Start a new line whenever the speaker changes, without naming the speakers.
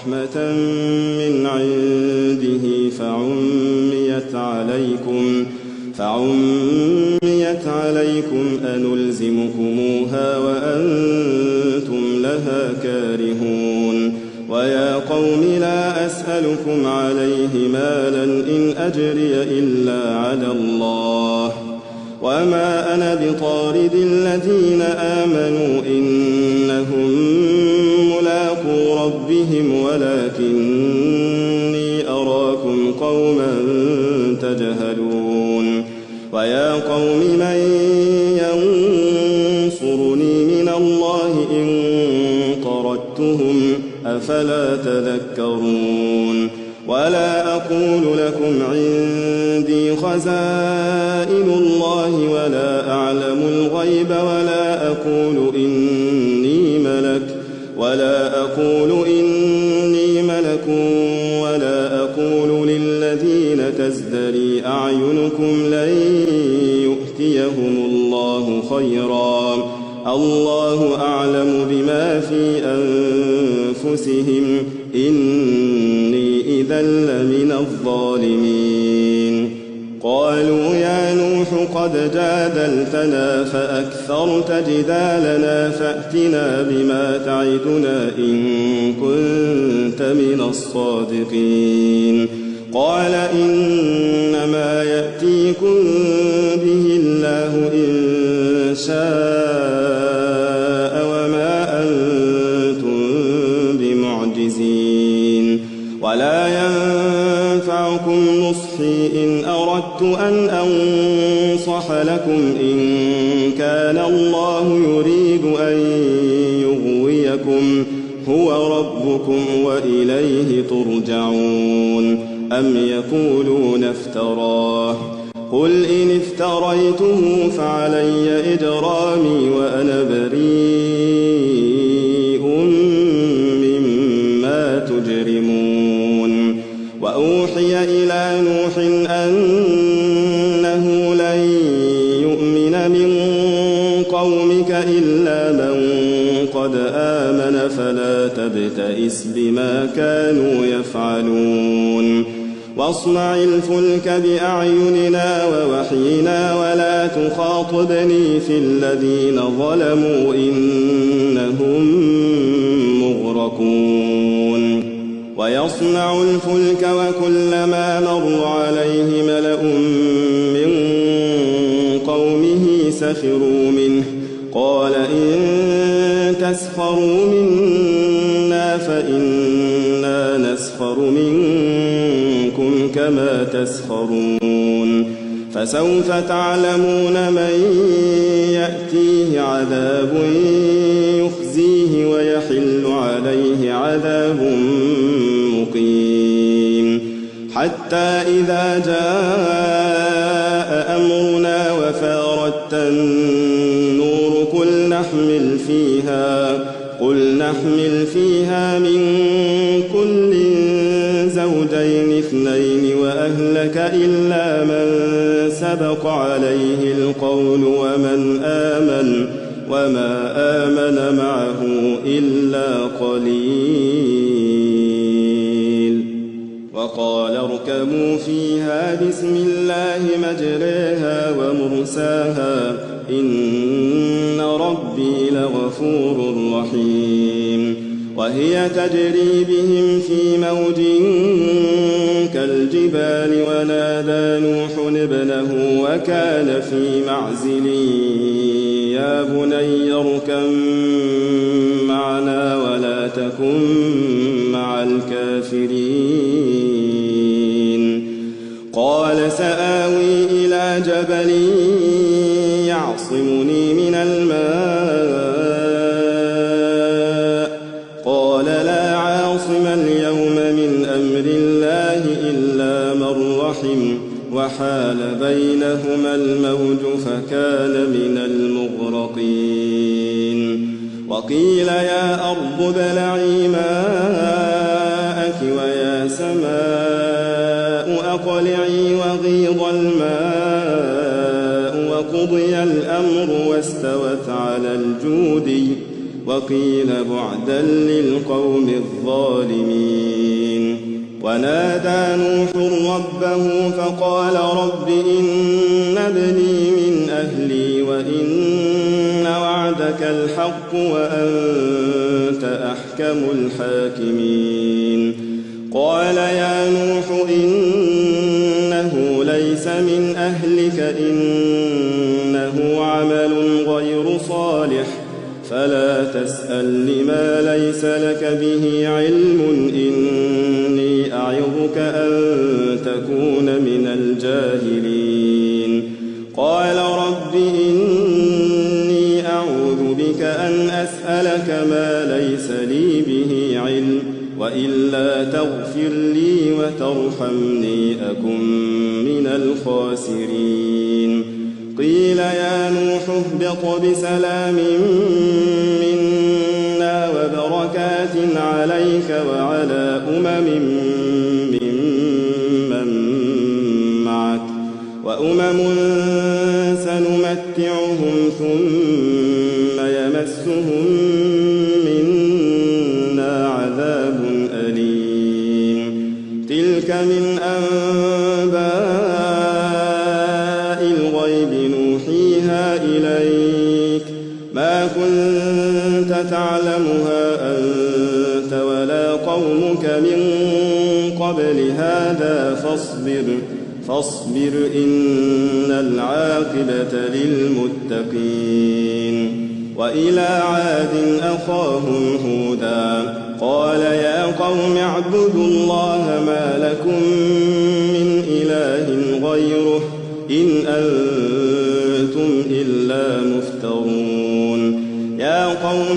رحمة من عنده فعميت عليكم أنلزمكموها وأنتم لها كارهون ويا قوم لا أسألكم عليه مالا إن أجري إلا على الله وما أنا بطارد الذين آمنوا إنهم ملاقو ربهم ولكني أراكم قوما تجهلون ويا قوم من ينصرني من الله إن طردتهم أفلا تذكرون ولا أقول لكم عندي خزائن الله ولا أعلم الغيب ولا أقول إني ملك ولا أقول للذين تزدري أعينكم لن يؤتيهم الله خيرا الله أعلم بما في أنفسهم إني إذا لمن الظالمين قالوا يا نوح قد جادلتنا فأكثرت جدالنا فأتنا بما تعدنا إن كنت من الصادقين قال إنما يأتيكم به الله إن شاء وما أنتم بمعجزين ولا ينفعكم نصحي إن أردت أن أنصح لكم إن كان الله يريد أن يغويكم هو ربكم وإليه ترجعون أم يقولون افتراه قل إن افتريته فعلي إجرامي وأنا بريء مما تجرمون وأوحي إلى نوح أنه لن يؤمن من قومك إلا من قد آمن فلا تبتئس بما كانوا يفعلون واصنع الفلك بأعيننا ووحينا ولا تخاطبني في الذين ظلموا إنهم مغرقون ويصنع الفلك وكلما مر عليه ملأ من قومه سخروا منه قال إن تسخروا منا فإنا نسخر منكم كما تسخرون فسوف تعلمون من يأتيه عذاب يخزيه ويحل عليه عذاب مقيم حتى إذا جاء أمرنا وفارت النور قل نحمل فيها من كل زوجين اثنين وأهلك إلا من سبق عليه القول وما آمن معه إلا قليل وقال اركبوا فيها بسم الله مجريها ومرساها إن ربي لغفور رحيم وهي تجري بهم في موج كالجبال ونادى نوح ابنه وكان في معزل يا بني اركب معنا ولا تكن مع الكافرين قال سآوي إلى جبل يعصمني من الماء قال لا عاصم اليوم من أمر الله إلا من رحم وحال بينهما الموج فكان من المغرقين وقيل يا أرض ابلعي ماءك ويا سماء أقلعي وغيض الماء وقضي الأمر واستوت على الجود وقيل بعدا للقوم الظالمين. ونادى نوح ربه فقال رب إن ابني من أهلي وإن وعدك الحق وأنت أحكم الحاكمين. قال يا نوح إنه ليس من أهلك إنه عمل غير صالح فلا تسأل لما ليس لك به علم إني أعظك أن تكون من الجاهلين. قال رب إني أعوذ بك أن أسألك ما ليس لي به علم وإلا تغفر لي وترحمني أكن من الخاسرين. قيل يا نوح اهبط بسلام منا وبركات عليك وعلى ممن معك وأمم سنمتعهم ثم يمسهم منا عذاب أليم. تلك من أنباء الغيب نوحيها إليك ما كنت تعلمها أنت ولا قومك من قبل هذا فاصبر إن العاقبة للمتقين. وإلى عاد أخاهم هودا قال يا قوم اعبدوا الله ما لكم من إله غيره إن أنتم إلا مفترون. يا قوم